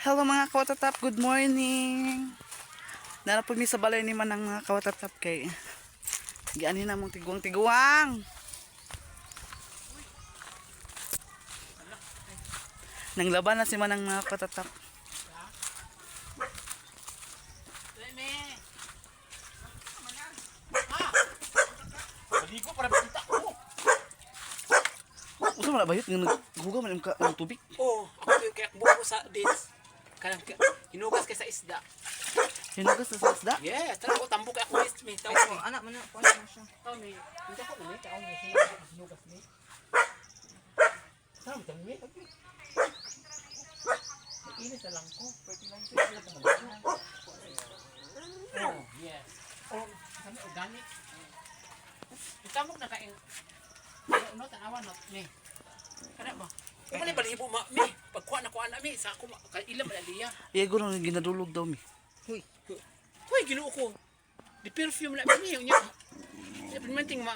Hello, mga kawatatap, good morning. Nara po mi sa balay ni Manang, mga kawatatap, kay gianhin na mong tiguang-tiguang. Nang laban na si Manang, mga kawatatap. Maligo para makita ko. Usa man na bayot nga naghuga man ang ang tubig. Oh, ako yung kaya buko sa dates. Kanang hinugas kay sa isda. Hinugas na sa isda. Yes, tara ko tambok kay ako is me. Tao Oh, ni. anak man na, kuha na siya. Tao ni. Hindi ako ni tao ni hinugas ni. Tao ni mi. Inis na lang ko. Oh, yes. Oh, kami organic. Itamok na kain. Ano tanawa no ni. Kana ba? Kung man balibo ma mi, pagkuha na kuha na mi sa ako kay ila man liya. Iya guro ginadulog daw mi. Huy. Hoy, Ginoo ko. Di perfume na mi niya. Di permanting ma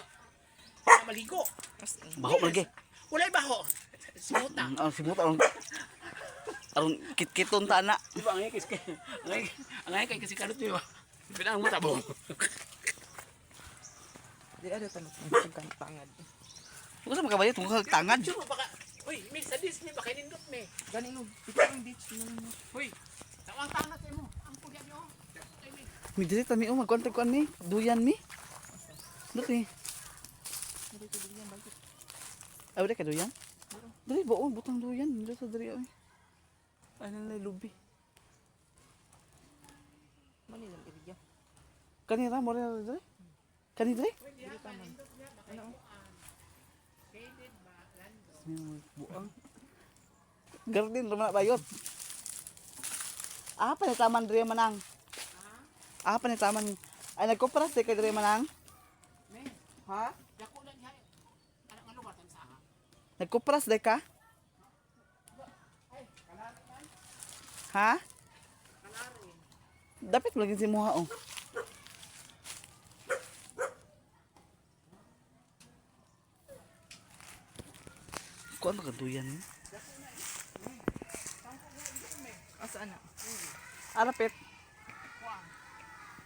ma- maligo. As in. Baho man lagi. Walay baho. Simuta. Ang simuta aron aron kitkiton ta na. Di ba ang kay ang kay kasi kanot di ba? Pinang mo tabo. Di ada tanong kang tangad. Usa man kabayot mo kag tangad. Sure baka. Uy, mi sa dis mi baka nindot mi. Gani no, ito ang beach no. Hoy, tawang tanga sa imo. Ang pugya niyo. Ay, mi. Mi diri ta mi oh magkuan kuan mi. Duyan mi. Dili. Ay, wala ka duyan? Dili ba oh, butang duyan. Dili sa diri oy. Ay nalay lubi. Manila area. Kanira mo rin diri? Kani diri? Ano? Buang. Garden ra man na bayot. Ah, panitaman diri manang. Ah, panitaman. Ay nagkupras di kay diri manang. Mi, Ha? dako lang niya. Anak nga lugar tam sa aha. Nagkupras di ka? Ha? Dapat mo lagi si Muha oh. Kuan ba kaduyan ni? Asa ana? Arapit.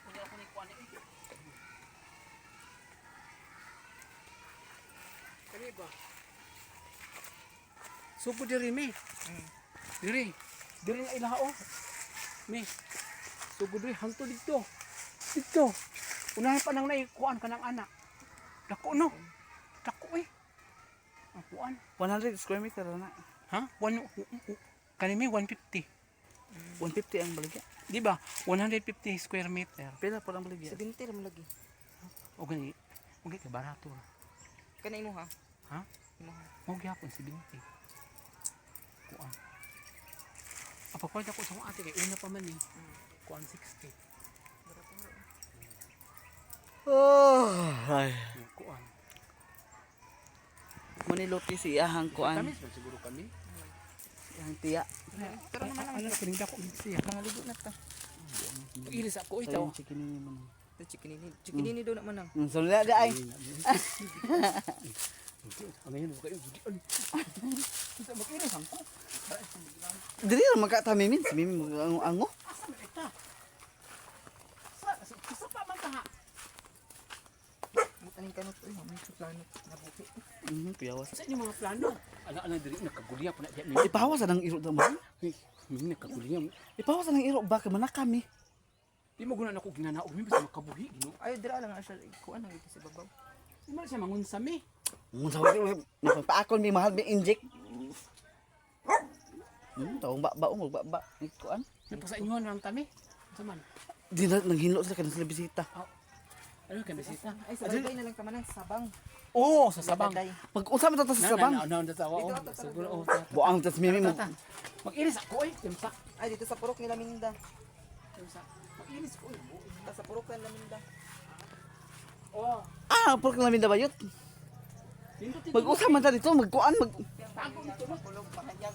Unya ako ni kuan ni. Kani ba? Suko diri mi. Diri. Diri na ilaha oh. Mi. Suko diri hanto dito. Dito. Unahan pa nang nai kuan kanang anak. Dako no. Dako eh. Ang kuan. 100 square meter na. Ha? One kani mi 150. 150 ang baligya. Di ba? 150 square meter. Pila po ang baligya? 70 ra man lagi. O gani. O gani kay barato ra. Kana imo ha? Ha? Imo ha. Mo gyapon 70. Kuan. Apa kuan ako sa akong ate kay una pa man eh. Kuan 60. Oh, ay. Kuan. Maniluti si iyahang kuan. Kami siguro kami. Iyahang tiya. Tara naman lang. Ano kining dako siya. Mga ligo na ta. Ilis ako ito. Ayun, chicken ni man. Ito chikinini. Chikinini daw na manang. Sula di ay. Ano yun kayo? Sa makinis ang ko. Dili ra magka mimin, si Mimi mag-ango. Asa man ita? Sa sa pa man ta. Aning kanot oy, may plano na buhi. Kuyawas. Sa inyo mga plano. Ala ala diri nakagulya pa na diyan. Ipahawas na ng iro da man. Min nakagulya. Ipahawas na ng iro ba kay manakami. Di mo guna nako ginanaog mi basta makabuhi Ginoo. Ay dira lang na siya kuan ang dito sa babaw. Di man siya mangunsa mi. Mun sa paakon mi mahal mi inject. Tawong ba ba ba ba kuan. Napa sa inyo lang tami. Unsa man? Di na nanghinlo sila kanang sila bisita. Ano kay bisita? Ay sa baybay na lang ka manang sabang. Oo, sa sabang. Daday. Pag unsa man ta sa sabang. Na, na, na, na, Dito ata talaga. Siguro, oh, Buang tas Mimi mo. tata. Mag-iris ako, eh. Timsa. Ay dito sa purok nila Minda. Timsa. Mag-iris ko, eh. Ta sa purok nila Minda. Oh, Ah, pork lang minda bayot. nindot dito. Mag-usa man ta dito, magkuan mag Tago nito, no? Kulog pahayag.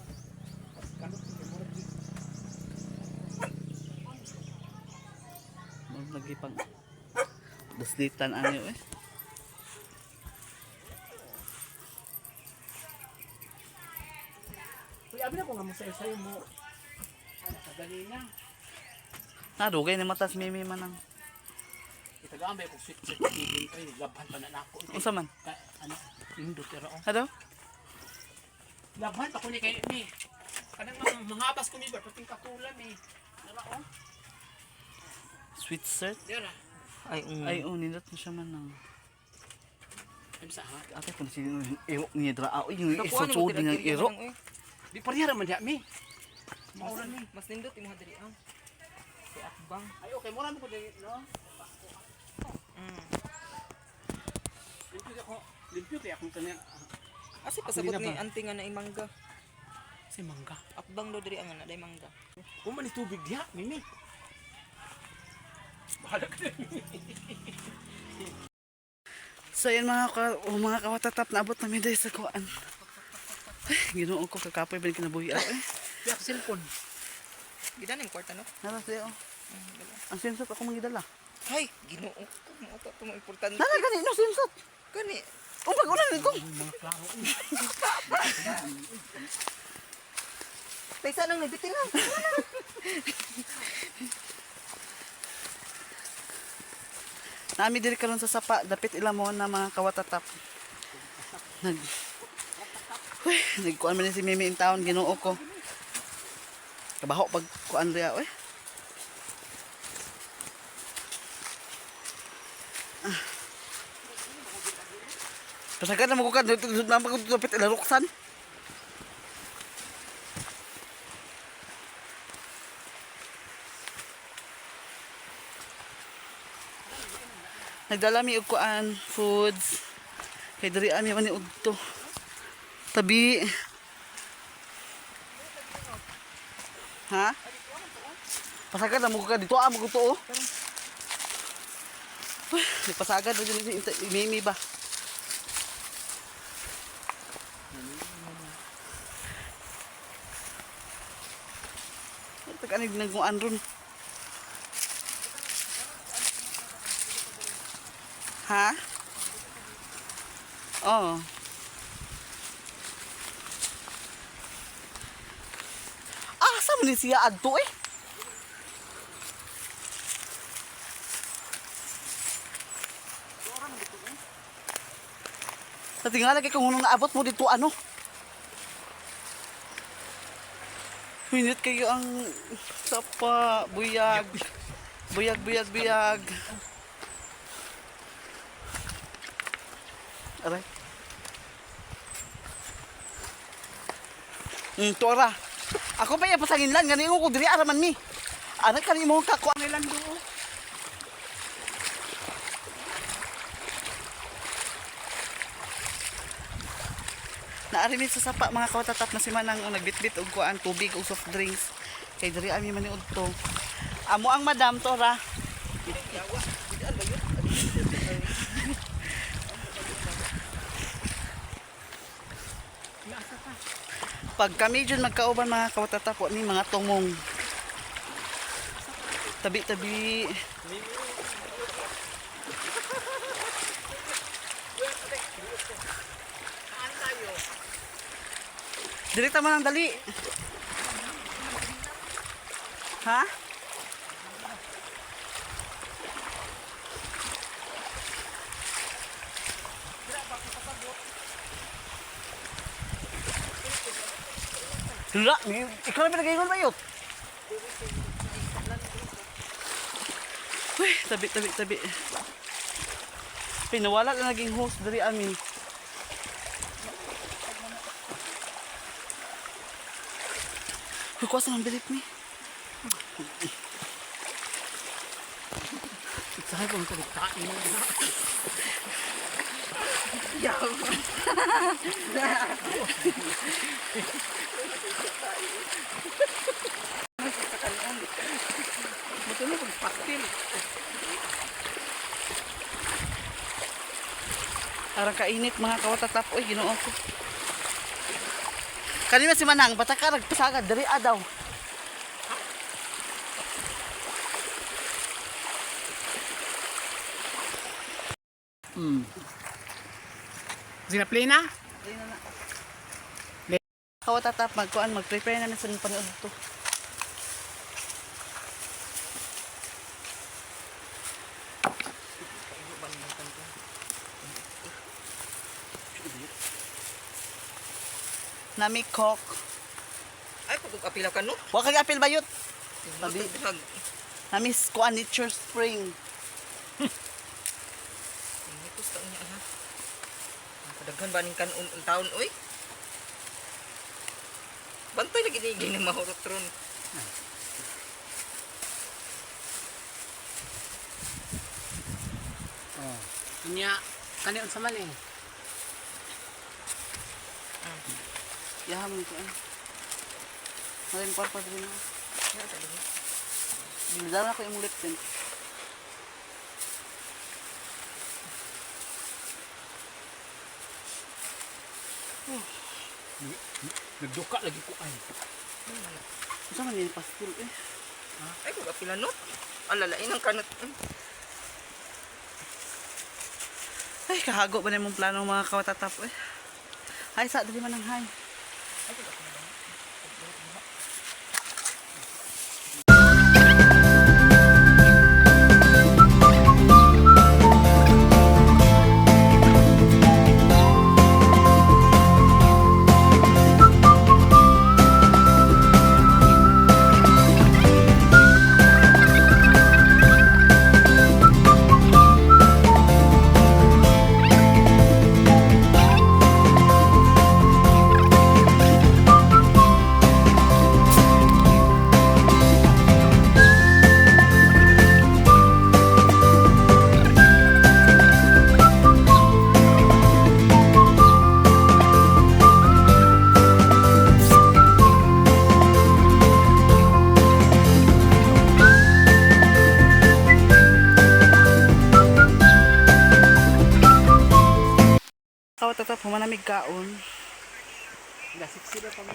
Mag lagi pang daslitan ani eh. Uy, abi na ko nga mo sayo mo. Nakaganina. Nadugay ni matas mimi manang. Itagaan ba yung sweet sweet ibin ay labhan pa na nako. Unsa man? Ano? Nindot era oh. Hado? Labhan pa ko ni kay ni. Kanang mga mangabas ko ni ba pating katulam eh. Dara oh. Sweet shirt? Dara. Ay, Ay, oh, nindot na siya manang. Ay sa ha. Ate kung si iro niya dra. Ay, yung Nakuha isa ni sud niya iro. eh. Di parehara man diha mi. Maura ni. Mas nindot imo diri ang. Si Akbang. Ay okay, mura mo ko diri no. Limpyo ako. Limpyo kay akong kanya. Asa pasabot Dili na ni ba? ante nga na mangga. Si mangga. Akbang do diri ang nga na mangga. Kung man ni tubig diha, mimi. Bahala ka na. So ayan mga ka, oh, mga kawatatap, naabot na mi diri sa kuan. Ay, Ginoo ko kakapoy ba kinabuhi ako eh. Di ako cellphone. Gidan ang kwarta no. Nara siya oh. Dala. Ang swimsuit ako mangidala. Hay, Ginoo ko mo to mo importante. Nara gani no swimsuit. Kani Oh, pag ulan nito. Mga klaro. Taysa nang nabitin lang. Nami diri karon sa sapa, dapit ila mo na mga kawatatap. Nag Uy, nagkuan man ni si Mimi in town, Ginoo ko. Kabaho pag kuan riya, oy. Ah. Pasagad na mo ko ka, dapit ila ruksan. Nagdala mi og kuan foods. Kay diri ami man ni udto. Tabi. Ha? Pasagad na mo ka dito ah mo ko to. Oh. Uy, nagpasagad na din si Mimi ba? Tag-anig nagkuan ron. Ha? Oo. Ah, sa man ni siya adto eh? Sa tingala kay kung hunong naabot mo dito ano? Minute kayo ang sapa, buyag. Buyag, buyag, buyag. Aray. Tora. Ako pa iya pasangin lan gani ko diri araman mi. Anak kani mo kako Nilang duo. Naari mi sa sapa mga kawatatap na si Manang ang nagbitbit og kuan tubig og soft drinks. Kay diri ami man udto. Amo ang madam Tora. Naasa ka. Pag kami dyan magkauban mga kawatatap wa mi mga tungong. Tabi-tabi. Saan tayo? Dili ta man ang dali. Ha? Hala, ikaw na pinag-ingon ba yun? Uy, tabi, tabi, tabi. Pinawala na naging host diri ami. Uy, kuha sa ng bilip ni. Sahay ko ang kain. Matulog ang pastil. Arang kainit mga kawatatap. Uy, ginoo ko. Kanina si Manang, bata ka, nagpasagad, diri adaw. Sinaplay na? Kawatatap, magkuan, mag-prepare na na sa panood to. Nami coke. Ay, pag apila ka no. Wa kag apil bayot. Tabi. Tabi. Nami kuan Nature Spring. Nikos taon niya ha. Kadaghan ba ning kanon ang taon oy? Bantay lagi ni na mahurot ron. Oh. Unya kani unsa man eh. Yaha mo ko. Marim kwarta diri na. Ya, sa lingi. Gilidara ko imong lip tint. Nagduka lagi ko ay. Unsa man yung pastil eh? Ay, kung apila no. Alalain ang kanot. Ay, kahago ba na imong plano mga kawatatap eh. Hay sa diri man ang hay. Ay, kung apila ba? Kawatatap humanamig kaon. Nasiksi na kami.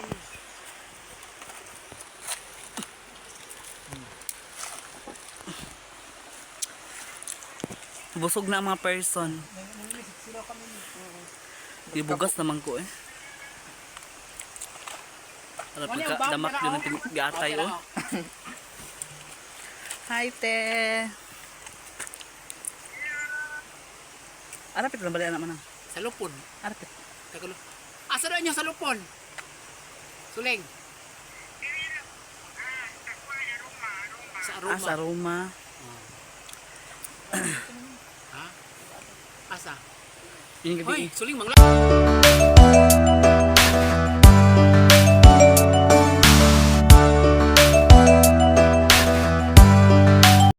Busog na ang mga person. Ibugas naman ko eh. Harap Wala, ka, ang bawang damak tara, yun oh. ang giatay Okay oh. na, oh. Hi te. Arapit lang bali anak manang. Sa lupon. Arapit. Tagalog. Asa daw inyo sa lupon? Suling. Sa aroma. Ah, sa Roma. Ha? Asa? Yung gabi. Hoy, suling mangla.